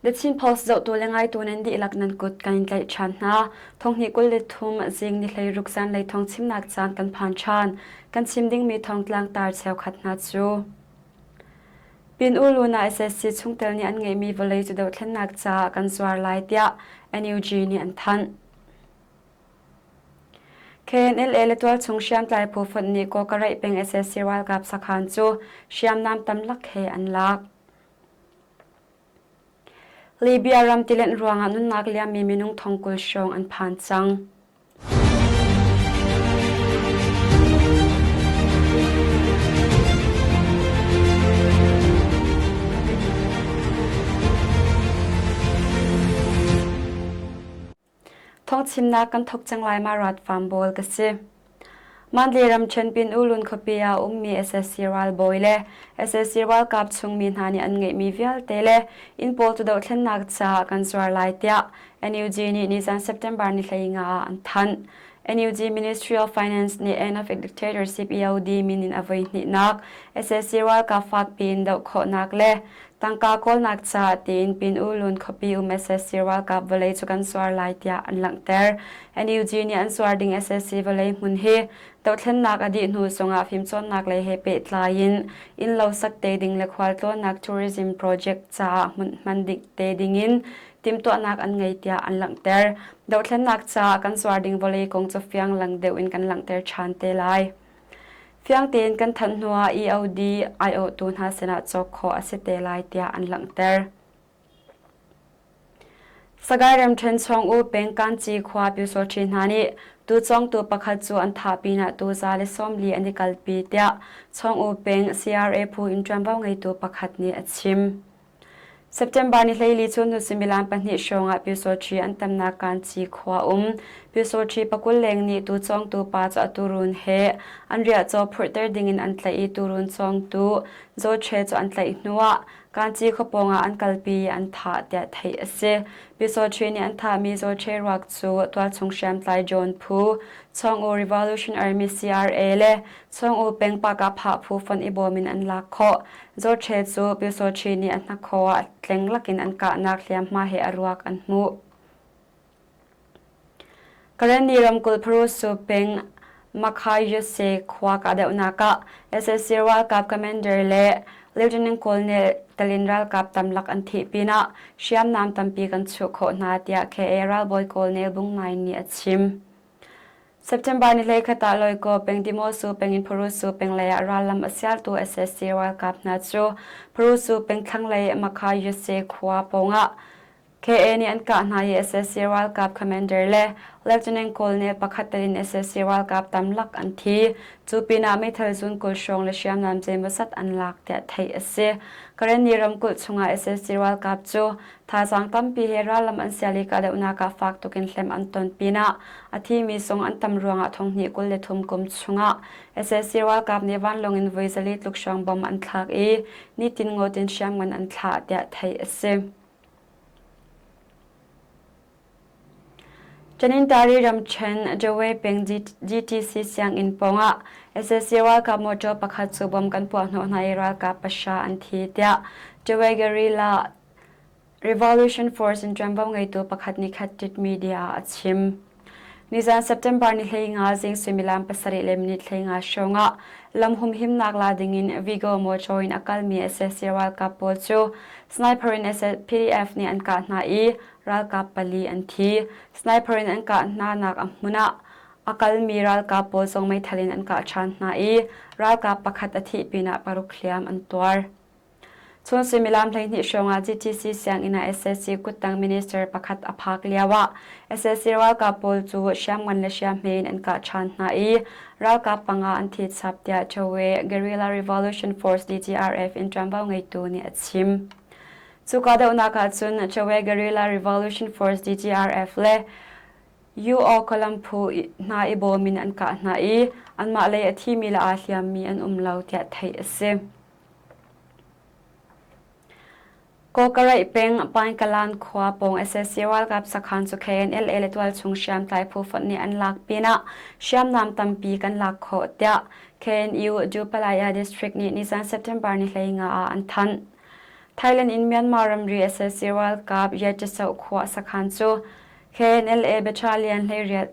The Chin Post zohtu le ngaitu nan dihlak nan kut kan in tlaih ṭhan hna. Thonghnih 23 zing ni 16 zanlei thawng chimnak caan kan phan ṭhan. Kan chim dingmi thawngtlang tar cheukhat hna cu Pin U Luna SSC chungtel nih an ngeihmi vawlei cu dohthlennak caah kan zuar lai tiah NUG nih an thanh. KNLA le tualchung hriamtlai phu fonh nih Kawkaraih peng SSC ralkap sakhan cu hriamnam tamlak he an lak. Libya ram tilenh ruangah nunnak liammi minung 20,000 hrawng an phan cang. Thawngchimnak kan thawk cang lai ma rat farm bawl ka si. Mandalay ramṭhen Pin U Lun khuapi ah a ummi SSC ralbawi le SSC ralkap chungmi hna nih an ngeihmi vialte le inn pawl cu dohthlennak caah kan zuar lai tiah NUG nih nizan September ni 15 ah an thanh. NUG Ministry of Finance nih End of Dictatorship EOD min in a voihnihnak SSC ralkap fakpi in doh khawhnak le tangka kawlnak caah tiin Pin U Lun khuapi um SSC ralkap vawlei cu kan zuar lai tiah an langhter. NUG nih an zuar ding SSC vawlei hmun hi dohthlennak a dih hnu zongah fimcawnnak lei he pehtlai in innlo sak te ding le khualtlawnnak tourism project caah hmun hman ding te ding in timhtuahnak an ngei tiah an langhter. Dohthlennak caah kan zuar ding vawlei kong cu fianglang deuh in kan langhter ṭhan te lai. Fiang tein kan thanh hnuah EOD aiawhtu hna sinah cawk khawh a si te lai tiah an langhter. Sagaing ramṭhen chung U Peng Kanci khua Pyusawṭhi hna nih tucawngtu pakhat cu an thah pinah tuza le 40 an i kalpi tiah Chong U Peng CRA phu in ṭuanvo ngeitu pakhat nih a chim. September ni 14 cu nu suimilam pahnih hrawng ah Pyusawṭhi an tamnak Kanci khua um Pyusawṭhi pakul leng nih tucawngtu pa cu a tuurun he an riahcaw phurhter dingin an tlaih i tuurun cawngtu Zaw Ṭhe cu an tlaih hnuah Kanci khua pawngah an kalpi i an thah tiah theih a si. Pyusawṭhi nih an thahmi Zaw Ṭhe ruak cu tualchung hriamtlai John Phu, Chong-U Revolution Army CRA le Chong-U peng Pakah phu fonh i bawm in an lak khawh. Zaw Ṭhe cu Pyusawṭhi nih a hnakhaw ah tleng lakin an kahnak hliamhma he a ruak an hmuh. Karenni ramkulh Pharusu peng Makhayuse khua kahdohnak ah SAC ralkap commander le Lieutenant Colonel telin ralkap tamlak an thih pinah hriamnam tampi kan chuh khawh hna tiah KA ralbawi Colonel Bung Naing nih a chim. September ni 11 ah Loikaw peng Dimosu peng in Pharusu peng lei ah rallam a sialtu SAC ralkap hna cu Pharusu peng thlanglei Makhayuse khua pawngah KA nih an kah hna i sac ralkap commander le Lieutenant Colonel pakhat tel in sac ralkap tamlak an thi. Cu pinah meithal zun 20 hrawng le hriamnam zeimawzat an lak tiah theih a si. Karenni ramkulh chungah sac ralkap cu thazaang tampi he rallam an sial i kahdohnak ah fak tukin hlem an ton pinah a thimi zong an tam ruangah thonghnih 23 kum chungah sac ralkap nih vanlawng in voi 400 tluk hrawng bom an thlak i nitin ngawt in hriamngan an thlah tiah theih a si. Tanintari ramṭhen Dawei peng GTC sianginn pawngah sac ralkap motor pakhat cu bom kan puah hnawh hna i ralkap pahra an thi tiah Dawei Guerrilla Revolution Force in ṭuanvo ngeitu pakhat nih khat tit media ah a chim. Nizan September ni 15 zing suimilam pasarih le minute 15 hrawng ah lam humhimnak la dingin Vigo motor in a kalmi sac ralkap pawl cu sniper in PDF nih an kah hna i ralkap pali an thi. Sniper in an kah hna nak a hmun ah a kalmi ralkap pawl zong meithal in an kah ṭhan hna i ralkap pakhat a thih pinah paruk hliam an tuar. Chun suimilam 12 hrawngah GTC sianginn ah SSC kuttang minister pakhat a phak lioah SSC ralkap pawl cu hriamngan le hriamhme in an kah ṭhan hna i ralkap panga an thi chap tiah Choe Guerrilla Revolution Force DGRF in ṭuanvo ngeitu nih a chim. Cu kahdohnak ah cun Choe Guerrilla Revolution Force DGRF le UO Column phu hna i bawm in an kah hna i anmah lei a thimi le aa hliammi an um lo tiah theih a si. Kawkaraih peng Paingkalan khua pawng sac ralkap sakhan cu KNLA le tualchung hriamtlai phu fonh nih an lak pinah hriamnam tampi kan lak khawh tiah KNU Dupalaya District nih nizan September ni 15 ah an thanh. Thailand in Myanmar ramri sac ralkap Yetchasoh khua sakhan cu KNLA Battalion 18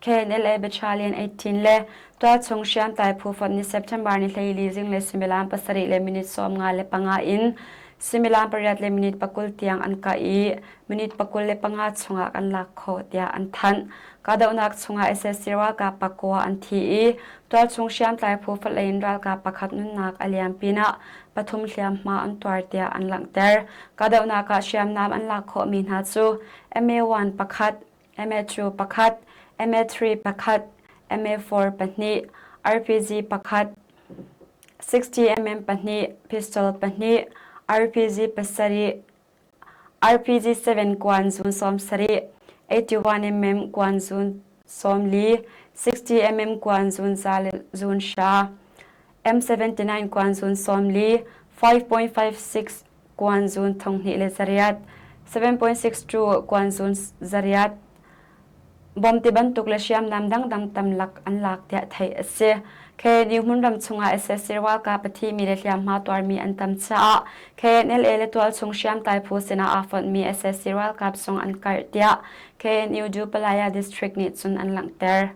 KNLA Battalion 18 le tualchung hriamtlai phu fonh nih September ni 14 zinglei suimilam pasarih le minute 55 in suimilam pariat le minute 20 tiang an kah i minute 25 chungah kan lak khawh tiah an thanh. Kahdohnak chungah sac ralkap pakua an thi i tualchung hriamtlai phu fonh in ralkap pakhat nunnak a liam pinah pathum hliamhma an tuar tiah an langhter. Kahdohnak ah hriamnam an lak khawhmi hna cu MA1 pakhat, MA2 pakhat, MA3 pakhat, MA4 pahnih, RPG pakhat, 60 mm pahnih, pistol pahnih, RPG pasarih, RPG 7 kuan zun 70, 81 mm kuan zun 40, 60 mm kuan zun za le zun hra, M79 kuan zun 40, 5.56 kuan zun thonghnih le zariat, 7.62 kuan zun zariat, Bom ti bantuk le hriamnam dangdang tamlak an lak tiah theih a si. KNU hmunram chungah sac ralkap a thimi le hliamhma tuarmi an tam caah KNLA le tualchung hriamtlai phu sinah aa fonhmi sac ralkap zong an karh tiah KNU Dupalaya District nih cun an langhter.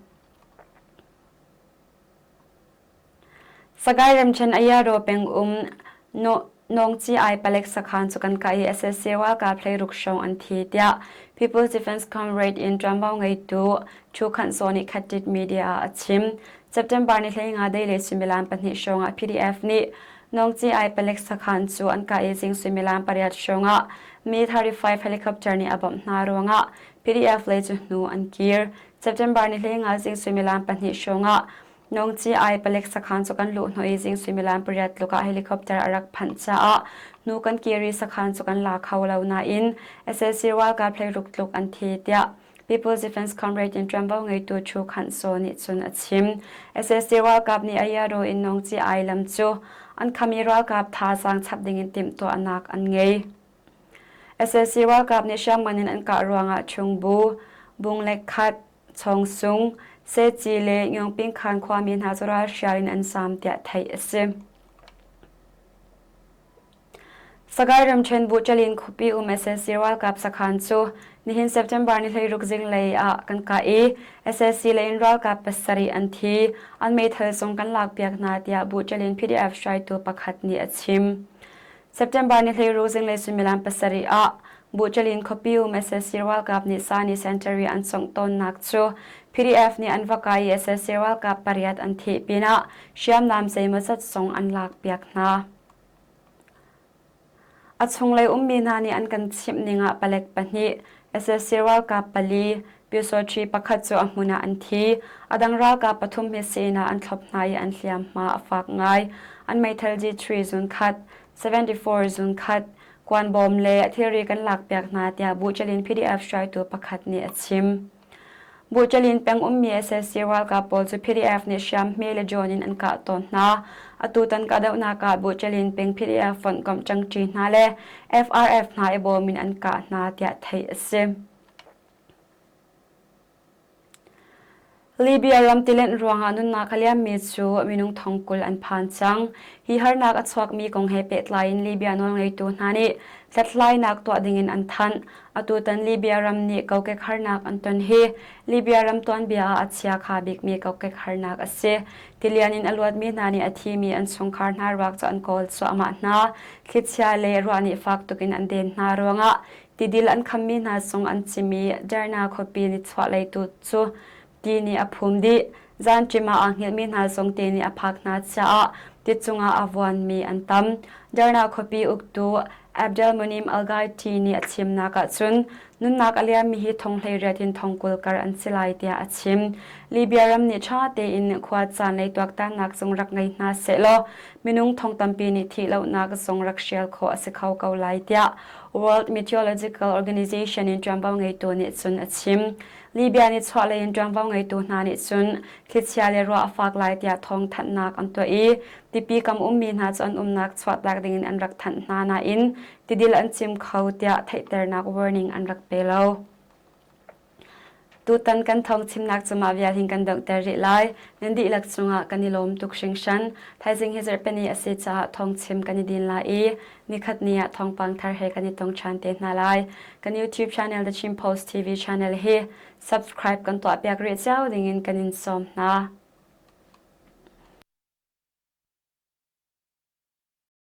Sagaing ramṭhen Ayaro peng um Nawngci Ai palek sakhan cu kan kah i sac ralkap 16 hrawng an thi tiah People's Defense Comrade in ṭuanvo ngeitu Thu Khanh Zaw nih Khatit Media ah a chim. September ni 15 dei le suimilam pahnih hrawng ah PDF nih Nawngci Ai palek sakhan cu an kah i zing suimilam pariat hrawng ah Mi-35 helicopter nih a bawmh hna ruangah PDF lei cu hnu an kir. September ni 15 zing suimilam pahnih hrawng ah Nawngci ai palek sakhan cu kan luh hnawh i zing suimilam pariat tluk ah helicopter a rak phanh caah hnu kan kir i sakhan cu kan la kho lo nain sac ralkap 16 tluk an thi tiah People's Defense Comrade in ṭuanvo ngeitu Thu Khanh Saw nih cun a chim. sac ralkap nih Ayaro in Nawngci ai lam cu an kham i ralkap thazaang chap dingin timhtuahnak an ngei. Sac ralkap nih hriamngan in an kah ruangah Chungbu, Bung le Khat, Chawngsung, Seci le Ngyongpingkhan khuami hna cu ralhrial in an zaam tiah theih a si. Sagaing ramṭhen Buhṭalin khuapi um sac ralkap sakhan cu nihin September ni 16 zinglei ah kan kah i sac lei in ralkap pasarih an thi. An meithal zong kan lakpiak hna tiah Buhṭalin PDF hruaitu pakhat nih a chim. September ni 16 zinglei suimilam pasarih ah Buhṭalin khuapi um sac ralkap nih Sani Center i an sungh tawnnak cu PDF nih an va kai i sac ralkap pariat an thih pinah hriamnam zeimawzat zong an lakpiak hna. A chunglei ummi hna nih an kan chimh ning ah palek pahnih, sac ralkap pali, Pyusawṭhi pakhat cu a hmun ah an thi. A dang ralkap pathum hi sii ah an thlop hna i an hliamhma a fak ngai. An meithal G3 zun khat, 74 zun khat, kuanbawm le thilri kan lakpiak hna tiah Buchalin PDF hruaitu pakhat nih a chim. Buchalin peng ummi sac ralkap pawl cu PDF nih hriamhme le drone in an kah tawn hna. Atutan kahdohnak ah Buchalin peng PDF fonhkomh ṭangṭi hna le FRF hna i bawm in an kah hna tiah theih a si. Libya ram tilenh ruangah nunnak a liammi cu minung 20,000 an phan cang. Hi harnak a chuakmi kong he pehtlai in Libya nawlngeitu hna nih hlathlainak tuah dingin an thanh. Atutan Libya ram nih kokek harnak an ton hi Libya ram tuanbia ah a chiakha bikmi kokek harnak a si. Tilian in a luatmi hna nih a thimi an chungkhar hna ruak cu an kawl cuahmah hna. Thlichia le ruah nih fak tukin an den hna ruangah Tidil an khammi hna zong an chim i Derna khuapi nichuahlei tu cu ti nih a phum dih. Zanṭim ah aa hngilhmi hna zong ti nih a phak hna caah ti cungah a vuanmi an tam. Derna khuapi uktu Abdelmonim Al-Ghaiti nih a chimnak ahcun nunnak a liammi hi thong 18 in thong 20 kar an si lai tiah a chim. Libya ram nih ṭha tein khua caan lei tuaktannak zong rak ngei hna sehlaw minung thong tampi nih thihlohnak zong rak hrial khawh a si kho ko lai tiah World Meteorological Organization in ṭuanvo ngeitu nih cun a chim. Libya nih chuahlei in ṭuanvo ngeitu hna nih cun thlichia le ruah a fak lai tiah thawngthanhnak an tuah i tipi kam ummi hna cu an umnak chuahtak dingin an rak thanh hna nain tidil an cim kho tiah theihternak warning an rak pe lo. Tutan kan thawng chimnak cu mah vial hin kan donghter rih lai. Nan dihlak cungah kan i lawm tuk hringhran. Thaizing hi zarhpini a si caah thawngchim kan i din lai i nikhat ni ah thawngpang thar he kan i tong ṭhan te hna lai. Kan YouTube channel The Chin Post TV channel hi subscribe kan tuahpiak rih cio dingin kan in sawm hna.